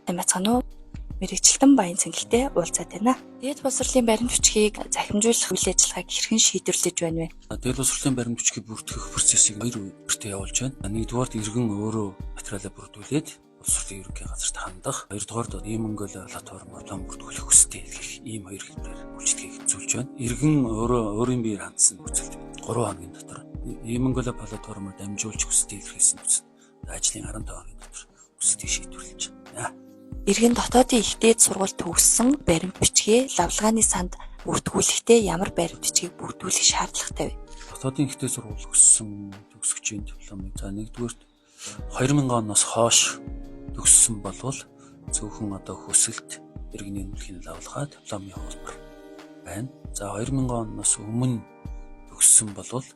Сайн байцгаана уу? Мэргэжилтэн Баян цэнгэлтэй уулзаад байна. Дээд боловсролын баримт бичгийг захимжуулах үйл ажиллагааг хэрхэн шийдвэрлэж байна вэ? Дээд боловсролын баримт бичгийг бүртгэх процессыг хоёр үеэртэй явуулж байна. Нэгдүгээрт иргэн өөрөө материалаа бүрдүүлээд боловсролын ерөнхий газарт хандах. Хоёрдугаарт ИМонголиа платформоор диплом бүртгүүлэх хүсэлтээ илгээх ийм хоёр хэлбэрээр үйлчилгээг үзүүлж байна. Иргэн өөрөө өөрийн биеэр хандсан нөхцөлд 3 хоногийн дотор ИМонголиа платформоор дамжуулж хүсэлтээ илгээсэн нөхцөл ажлын 15 хоногийн дотор хүсэлтийг шийдвэрлэж байна. Иргэн дотоодын их дээд сургууль төгссөн баримт бичгээ лавлагааны санд бүртгүүлэхдээ ямар баримт бичгийг бүрдүүлэх шаардлагатай вэ? Дотоодын их дээд сургууль төгссөн төгсөгчийн дипломыг за нэгдүгээрт 2000 оноос хойш төгссөн болвол зөвхөн одоо хүсэлт иргэний үнэлгээний лавлгаа дипломын хуулбар байна. За 2000 оноос өмнө төгссөн болвол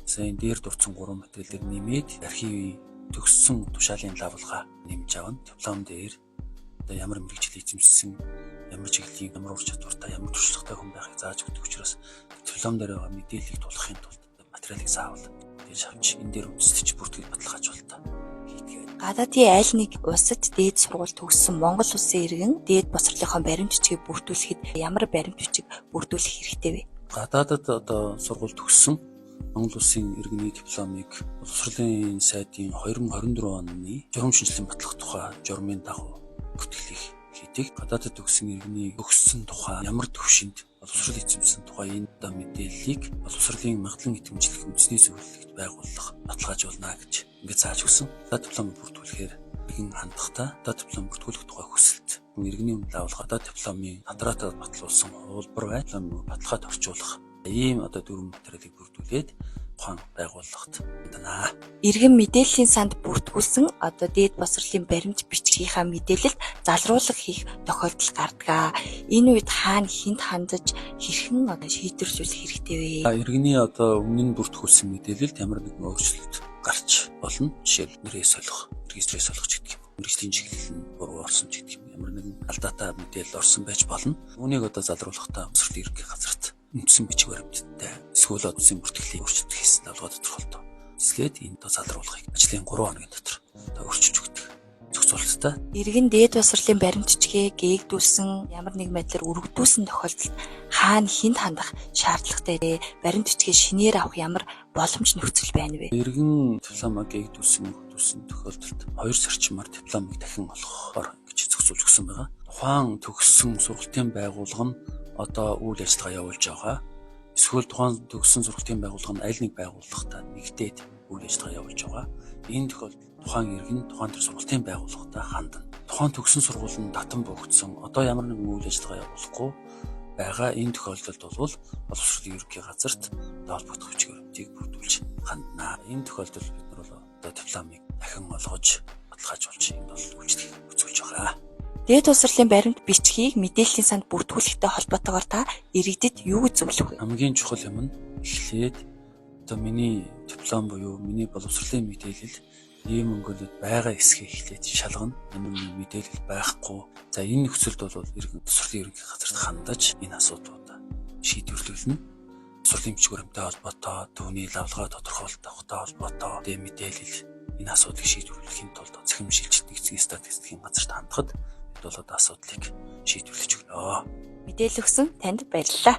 сая энэ дээр дурдсан гурван материал дээр нэмээд архивын төгссөн тушаалын лавлгаа нэмж авна. Диплом дээр одоо ямар мэргэжил эзэмшсэн, ямар чиглэлийн, ямар ур чадвартай, ямар туршлагатай хүн байхыг зааж өгдөг учраас диплом дээр байгаа мэдээллийг тулахын тулд материалыг заавал тэгж авч энэ дээр үндэслэж бүртгэл баталгаажуулалтаа хийдэг. Гадаадын аль нэг улсад дээд сургууль төгссөн Монгол улсын иргэн дээд боловсролынхоо баримт бичгийг бүрдүүлэхэд ямар баримт бичиг бүрдүүлэх хэрэгтэй вэ? Гадаадад одоо сургууль төгссөн Монгол улсын иргэний дипломыг боловсролын сайдын 2024 оны журам шинжилгээний батлах тухай журмын дагуу бүртгэлийг хийдэг. Гадаадад төгссөн иргэний төгссөн тухай ямар төвшинд боловсрол эзэмшсэн тухай энэ одоо мэдээллийг боловсролын магадлан итгэмжлэх үндэсний зөвлөлт байгууллага баталгаажуулна гэж ингэж зааж өгсөн. Одоо диплом бүртгүүлэхээр иргэн хандахдаа одоо диплом бүртгүүлэх тухай хүсэлт иргэний үнэ лавлгаа одоо дипломын надраатай батлуулсан хуулбар бай. Диплом баталгаад орчуулах ийм одоо дөрвөн материалыг бүрдүүлээд тухайн байгууллагат хандана. Иргэн мэдээллийн санд бүртгүүлсэн одоо дээд боловсролын баримт бичгийнхаа мэдээлэлд залруулга хийх тохиолдол гардаг. Энэ үед хаана хэнд хандаж хэрхэн одоо шийдвэрлүүлэх хэрэгтэй вэ? Иргэний одоо өмнө нь бүртгүүлсэн мэдээлэлд ямар нэгэн өөрчлөлт гарч болно. Жишээл нэрээ солих, регистрээ солих ч гэдэг юм. Мэргэжлийн чиглэл нь буруу орсон ч гэдэг юм. Ямар нэгэн алдаатай мэдээлэл орсон байж болно. Үүнийг одоо залруулахдаа боловсролын ерөнхий газарт үндсэн бичиг баримттай эсвэл үндсэн бүртгэлийг өөрчлөлт хийсэн лавлгаа тодорхойлолтоо эслээд энэ одоо залруулгыг ажлын 3 хоногийн дотор одоо өөрчилж өгдөг зохицуулалттай. Иргэн дээд боловсролын баримт бичгээ гээгдүүлсэн ямар нэг байдлаар өргөдүүлсэн тохиолдолд хаана хэнд хандах шаардлагатай вэ? Баримт бичгээ шинээр авах ямар боломж нөхцөл байна вэ? Иргэн дипломыг гээгдүүлсэн өргөдүүлсэн тохиолдолд 2 сар чимаар дипломыг дахин олгохоор гэж зохицуулж өгсөн байгаа. Тухайн төгссөн сургалтын байгууллага нь одоо үйл ажиллагаа явуулж байгаа. Эсвэл тухайн төгссөн сургалтын байгууллага нь аль нэг байгууллагатай нэгдээд үйл ажиллагаа явуулж байгаа. Энэ тохиолдолд тухайн иргэн тухайн тэр сургалтын байгууллагатай хандна. Тухайн төгссөн сургууль нь татан бөөгдсөн. Одоо ямар нэгэн үйл ажиллагаа явуулахгүй байгаа энэ тохиолдолд бол боловсролын ерөнхий газарт холбогдох бичиг баримтыг бүрдүүлж хандна. Энэ тохиолдолд бид нар бол одоо дипломыг дахин олгож баталгаажуулж энэ бол үйлчлэгийг үзүүлж байгаа. Дээд боловсролын баримт бичгийг мэдээллийн санд бүртгүүлэхтэй холбоотойгоор та иргэдэд юу гэж зөвлөх вэ? Хамгийн чухал юм нь эхлээд одоо миний диплом буюу миний боловсролын мэдээлэл ийм өнгөлөд байгаа эсхийг эхлээд шалгана. Ямар нэгэн мэдээлэл байхгүй. За энэ нөхцөлд бол иргэн боловсролын ерөнхий газарт хандаж энэ асуудлуудаа шийдвэрлүүлнэ. Боловсролын бичиг баримттай холбоотой, түүний лавлгаа тодорхойлолттой холбоотой дэ мэдээлэл энэ асуудлыг шийдвэрлэхийн тулд цахим шилжилт нэгдсэн статистикийн газарт хандахад бид бол одоо асуудлыг шийдвэрлэж өгнө. Мэдээлэл өгсөн танд баярлалаа.